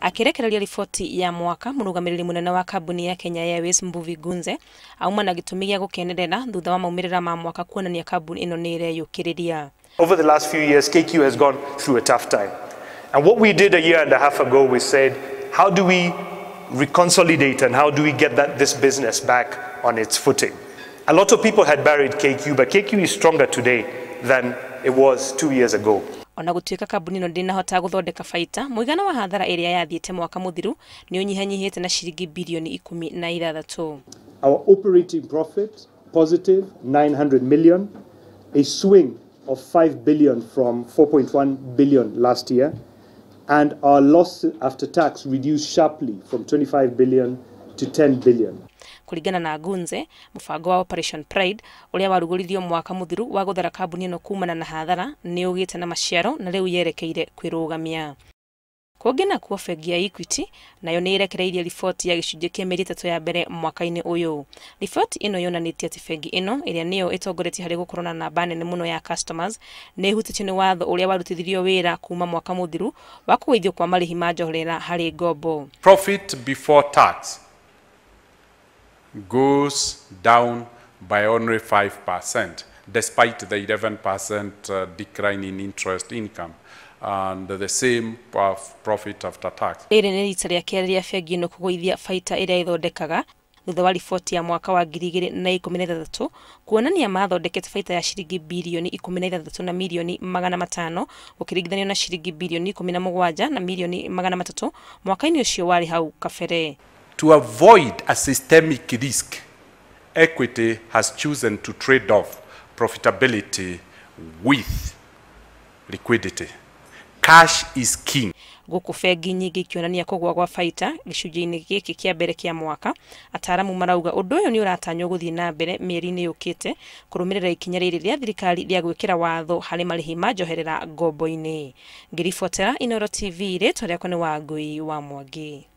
Akĩrekereria riboti ya mwaka, mũrũgamĩrĩri mũnene wa kambuni ya Kenya Airways Mbuvi Gunze auma na gĩtũmi gĩa gũkenerera thutha wa maumĩrĩra ma mwaka kuonania kambuni ĩno nĩ ĩreyũkĩrĩria. Over the last few years, KQ has gone through a tough time. And what we did a year and a half ago, we said, how do we reconsolidate and how do we get this business back on its footing? A lot of people had buried KQ, but KQ is stronger today than it was 2 years ago. Ona gũtuĩka kambuni ĩno ndĩnahota gũthondeka baita, mũigana wa hathara ĩrĩa yathiĩte mwaka mũthiru nĩ ũnyihanyihĩte na ciringi birioni 16. Our operating profit positive 900 million, a swing of 5 billion from 4.1 billion last year, and our loss after tax reduced sharply from 25 billion to 10 billion. Kũringana na Gunze, mũbango wa Operation Pride ũrĩa warugũririo mwaka mũthiru wa gũthara kambuni ĩno kumana na hathara nĩ ũgĩte na maciaro na rĩu yerekeire kwĩrũgamia. Kũngĩ nakuo bengi ya Equity nayo nĩ ĩrekereirie riboti ya gĩcunjĩ kĩa mĩeri 3 ya mbere mwaka-inĩ ũyũ. Riboti ĩno yonanĩtie atĩ bengi ĩno ĩrĩa nĩyo ĩtongoretie harĩ gũkorwo na namba nene mũno ya customers nĩ ĩhutĩtio nĩ watho ũrĩa warutithirio wĩra kuma mwaka mũthiru wa kũgũithio kwa marĩhi ma njoherera harĩ ngombo. Profit before tax goes down by only 5%, despite the 11% decline in interest income and the same profit after tax. Rĩrĩ nĩ rita rĩa kerĩ rĩa bengi ĩno kũgũithia baita ĩrĩa ĩthondekaga thutha wa riboti ya mwaka wa 2016 kuonania mathondekete baita ya ciringi birioni 16 na milioni 500 gũkĩringithanio na ciringi birioni 17 na milioni 300 mwaka-inĩ ũcio warĩ hau kabere. To avoid a systemic risk, Equity has chosen to trade off profitability with liquidity. Cash is king. Gũkũ bengi nyingĩ ikĩonania kũgũa gwa baita gĩcunjĩ-inĩ gĩkĩ kĩa mbere kĩa mwaka, ataaramu marauga ũndũ ũyũ nĩ ũratanywo gũthiĩ na mbere mĩeri-inĩ yũkĩte kũrũmĩrĩra ikinya rĩrĩ rĩa thirikari rĩa gwĩkĩra watho harĩ marĩhi ma njoherera ngombo-inĩ. Ngĩribotera Inooro TV, rĩtwa rĩakwa nĩ Wangui wa Mwangi.